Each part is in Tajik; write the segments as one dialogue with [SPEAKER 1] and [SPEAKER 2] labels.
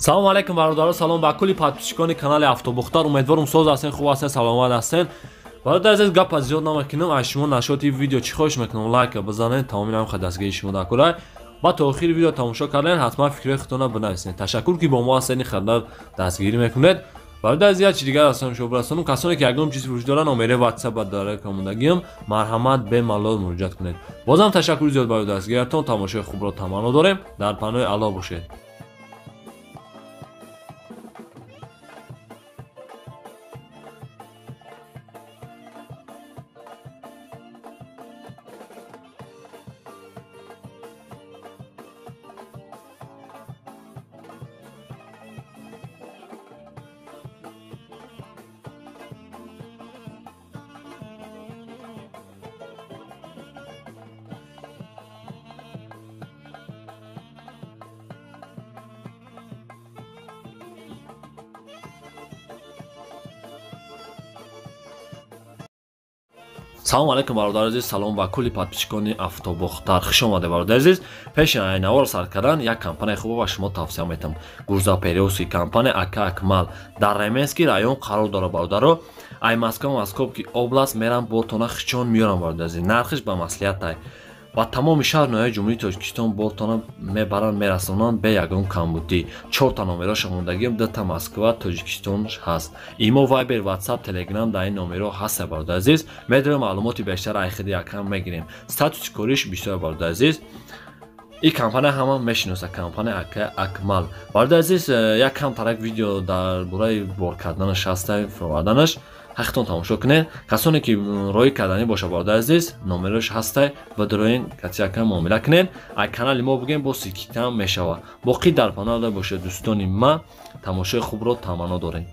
[SPEAKER 1] Салом алейкум бародаро, салом ба кулли подписчикони канали Автобухтар. Умедворум соз ҳастен, хуб ҳастен, саломат ҳастен. Бародар азиз, гапа зиёд намекунам, аз шумо нашоти видео чӣ хоҳиш мекунам, лайка бизанед, тамоми ҳам дастгирии шумо дакора. Ба то охири видео тамошо кардан, ҳатман фикрҳои худтонро бинависед. Ташаккур ки бо мо ҳастед, ин қадар дастгирӣ мекунед. Бародар азиз, як чиз дигар ҳастам шумо бирасонам, касоне ки ягон чиз вуҷуд доранд, номери WhatsApp ба дар комондагиам, марҳамат бемалол муроҷиат кунед. Бозам ташаккур зиёд барои дастгириятон, тамошои хубро таманно дорем. Дар паноҳи Аллоҳ бошед. Салом алейкум бародар азиз, салом ба кулли подписчикони Автобухтар. Хуш омадед бародар азиз. Пеши айнавор сар кардан як компанияи хуб ба шумо тавсия метам. Грузоперевозки компания АК Акмал дар Ременский район қарор дорад бародаро. Ай Москва, Московский область мерам бортона хичон меорам бародар азиз. Нархиш ба маслиҳат ай. Ба тамоми шаҳр ноҳияи Ҷумҳурии Тоҷикистон бортона мебаранд, мерасонанд бе ягон камбудӣ. 4та номероша мондагиам, 2та Москва, Тоҷикистон ҳаст. Имо, Вайбер, WhatsApp, Telegram дар ин номеро ҳаст бародар азиз. Медонем маълумоти бештар айхиди якам мегирем. Статуси кориш бисёр бародар азиз. Ин компания ҳама мешиноса, компания АК Акмал. Бародар азиз, як кам тарак видео дар бораи бор карданаш ҳаст, фуроварданаш. Ҳақтон тамошо кунед. Касоне ки роҳӣ карданӣ боша бародар азиз, номерош ҳастай ва дороин катиякам муомила кунед. Ай канали мо бигем бо сикитам мешава. Боқӣ дар паноҳ бошед дӯстони ма, тамошои хубро таманно дорем.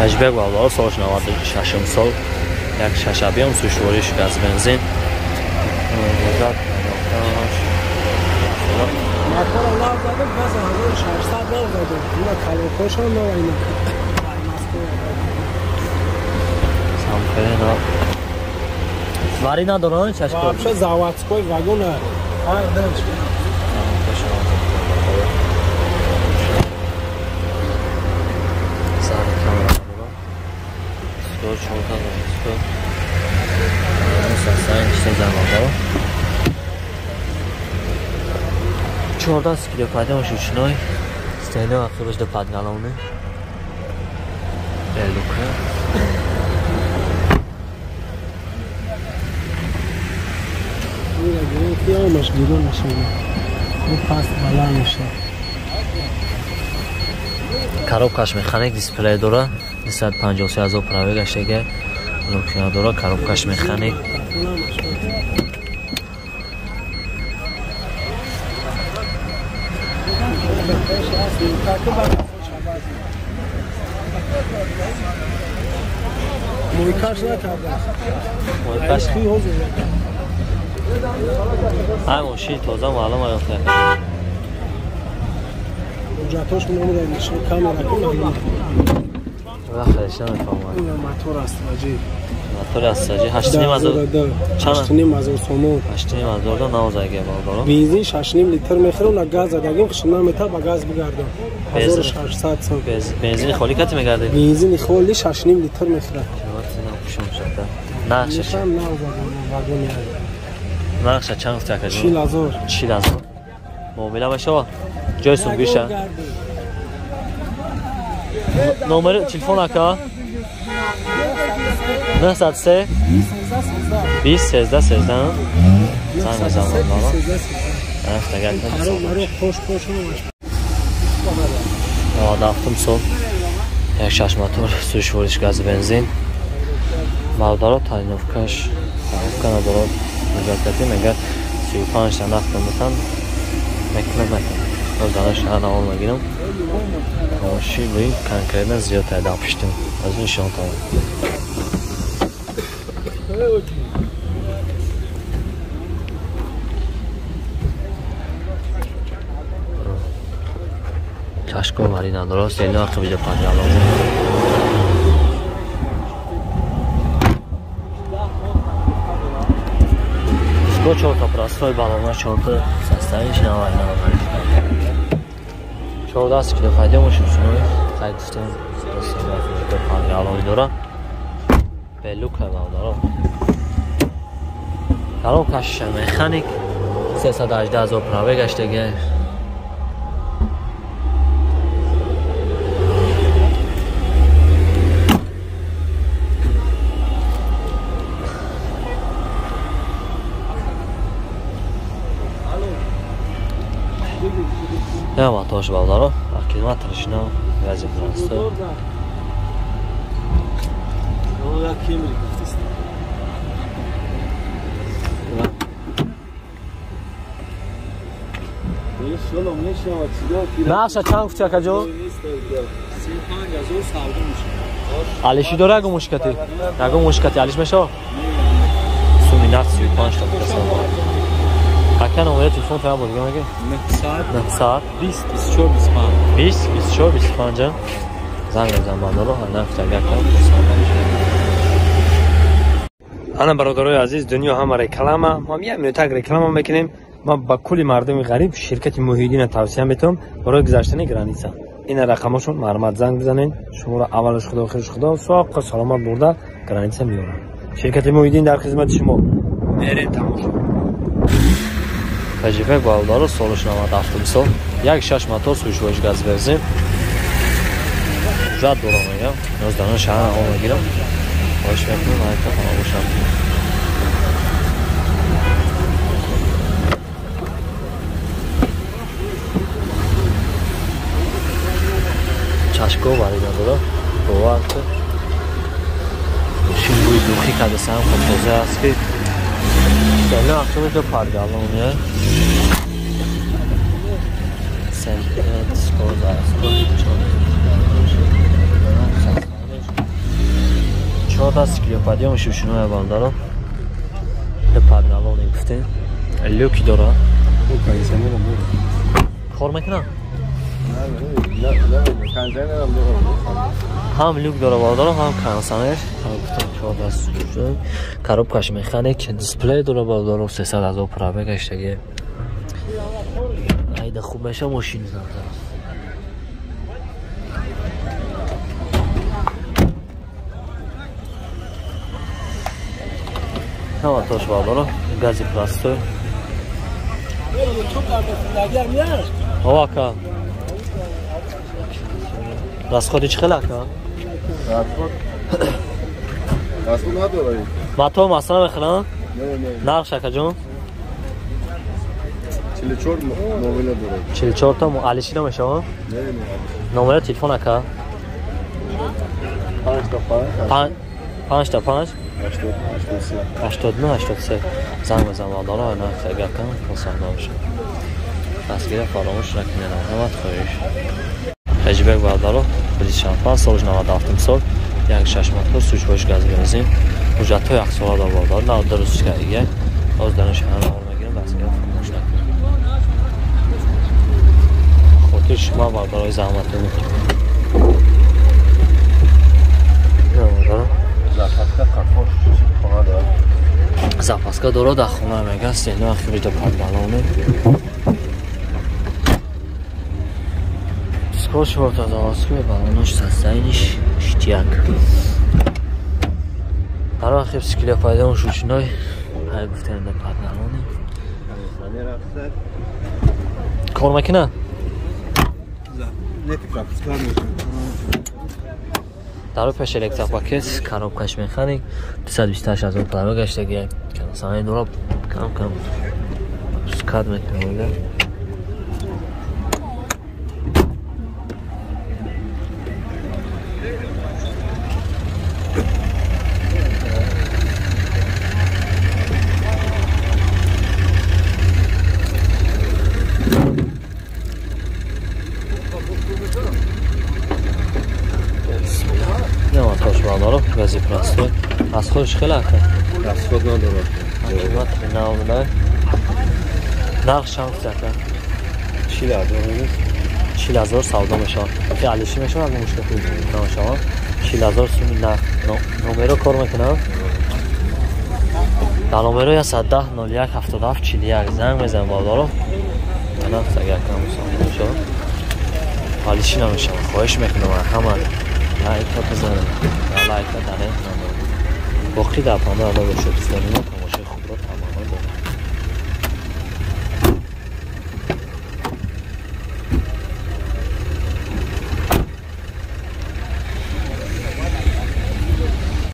[SPEAKER 2] Ҳажбек бародаро, соли 96 сол як шашабиам сушвориш газ бензин.
[SPEAKER 3] Мотора лав задам, газ 1600 лав задам. Ина колонкошам нав ина.
[SPEAKER 2] Самферина. Вари надоран чашко.
[SPEAKER 3] Вообще заводской вагон. Ай, дальше.
[SPEAKER 2] Чорда скидо пайда ручной. Стена автобус до подголовный. Белука. Коробкаш механик дисплей дора. 253 ҳазор пробегаш дега. Локшина дора, коробкаш механик.
[SPEAKER 3] Мойкаш накарда.
[SPEAKER 2] Мойкаш. Ай мошин тоза маълум аёфта.
[SPEAKER 3] Ҳуҷҷатош номер нишон камера кун.
[SPEAKER 2] Вақт намефаҳмам.
[SPEAKER 3] Мотор аст ваҷи.
[SPEAKER 2] Мотор аст ваҷи 8.5 ҳазор.
[SPEAKER 3] 8.5 ҳазор сомон.
[SPEAKER 2] 8.5 ҳазор да навзаге бародаро.
[SPEAKER 3] Бензин 6.5 литр мехӯрам, на газ задагим хишна мета ба газ бигардам. 1600 сом.
[SPEAKER 2] Бензини холӣ кати мегардед?
[SPEAKER 3] Бензини холӣ 6.5 литр мехӯрад.
[SPEAKER 2] Нархша нархша чанд гуфти акаҷон?
[SPEAKER 3] 40 ҳазор.
[SPEAKER 2] 40 ҳазор. Муомила мешавад? Ҷои сумгиша? Номери телефон ака? 903 20 13 13. Занг мезанам баба. Рафтам сол. Як шаш мотор, сушвориш газ бензин. Бародаро тайновкаш, тайновка надорад. Муҷаддадӣ мегӯяд 35 та нақд метан мекунам метан. Боз навор мегирам. Мошин конкретно зиёд дар пуштим. Аз нишон тамом. Чашко вари надорад, селно ақибида падралон. Бо чорта простой балона чорта состояниш навай навай. 14 кило пайдо мошин шуной. Хай гуфтем пангалони дора. Белука бародаро. Коробкаш механик 318 ҳазор праве гаштаги. Я мотош бародаро, аккумуляторш нав, гази простой. Наша чанд гуфти акаҷон? Алиши дора ягон мушкати? Ягон мушкати алиш мешава? Суми нақд 35 та бикасан. Ака номери телефон фаҳм буд, меги? 900
[SPEAKER 4] 20 24 25
[SPEAKER 2] 20 24 25 занг мезанам бародаро, нафт агар кам.
[SPEAKER 5] Ана бародарои азиз, дунё ҳама реклама. Мо як минутак реклама мекунем. Ма ба кулли мардуми ғариб ширкати Муҳиддина тавсия метавам барои гузаштани граница. Ина рақамошон марҳамат занг бизанед. Шуморо аввалаш худо, охираш худо, соққа саломат бурда граница меорам. Ширкати Муҳиддин дар хизмати шумо. Мерем тамошо.
[SPEAKER 2] Таҷрибаи бародаро солиш 97 сол. 1.6 мотор сӯшвош газ бензин. Ҳуҷҷат дорам мегам. 19 шаҳр ом мегирам. Хоҳиш мекунам айта фаромӯшам. Чашко варида дора. Бовар кун. Шин бӯи духӣ кардасам, хоб тоза аст ки. Сена ахшоми то паргалоне. Чордаст кило падиём шушуноя бародаро. Паргалоне гуфтем. Люки дора. Кор мекунам? Ҳам люк дора бародаро, ҳам кондиционер. Гуфтам 14 шуд. Коробкаш механик, дисплей дора бародаро, 300 ҳазор пробег гаштаги. Айда хуб меша мошин занза. Ҳама тош бародаро, гази простой. Ова ака. Расходи чӣ хел ака?
[SPEAKER 6] Расход надорад.
[SPEAKER 2] Мотор масала мехӯрам? Нархш акаҷон?
[SPEAKER 6] 44 номера дорад.
[SPEAKER 2] 44 та алиши намешавад?
[SPEAKER 6] Не, не.
[SPEAKER 2] Номера телефон ака?
[SPEAKER 6] 5 та 5.
[SPEAKER 2] 5 та 5.
[SPEAKER 6] 83.
[SPEAKER 2] 89 83. Занг бизан бародаро, нарх агар кам пасанд бошад. Дастгирӣ фаромӯш накунед, ҳамат хоҳиш. Таҷрибаи бародаро, 65 сол, 97 сол, 1.6 мотор, сӯшвош газ бензин. Ҳуҷҷатҳои яксола дор бародаро, 92 русчика дига. Боз дар шаҳр овар мегирам, дастгирӣ фаромӯш накунед. Хотир шумо бародарои заҳматон.
[SPEAKER 6] Запаска қафош хона дорад.
[SPEAKER 2] Запаска дорад дар хона мега, сено ахири до падгалоне. Скош ворта заводской балонош состояниш штияк. Дар ахир скиле пайдон шушной. Ҳай гуфтем да падгалоне. Кор мекунад? Дар пеш электропакет, коробкаш механик, 228 ҳазор пробег гаштаги. Самаи дора кам кам скат мекунад. Гази простой. Расходш хеле ака?
[SPEAKER 6] Расход надорад.
[SPEAKER 2] Аккумулятор нав буда. Нарх чанд ака?
[SPEAKER 6] 40 ҳазор.
[SPEAKER 2] 40 ҳазор савдо мешавад. Ки алиши мешавад, мушкил намешавад. 40 ҳазор суми нарх. Номеро кор мекунад? Дар номеро 110 01 77 41 занг мезанем, бародаро. Ҳалиши намешавад. Хоҳиш мекунам, ҳама лайка бизанед, лайка дареғ намоед. Боқӣ дар паноҳ Алло бошед, дӯстони мо. Тамошо.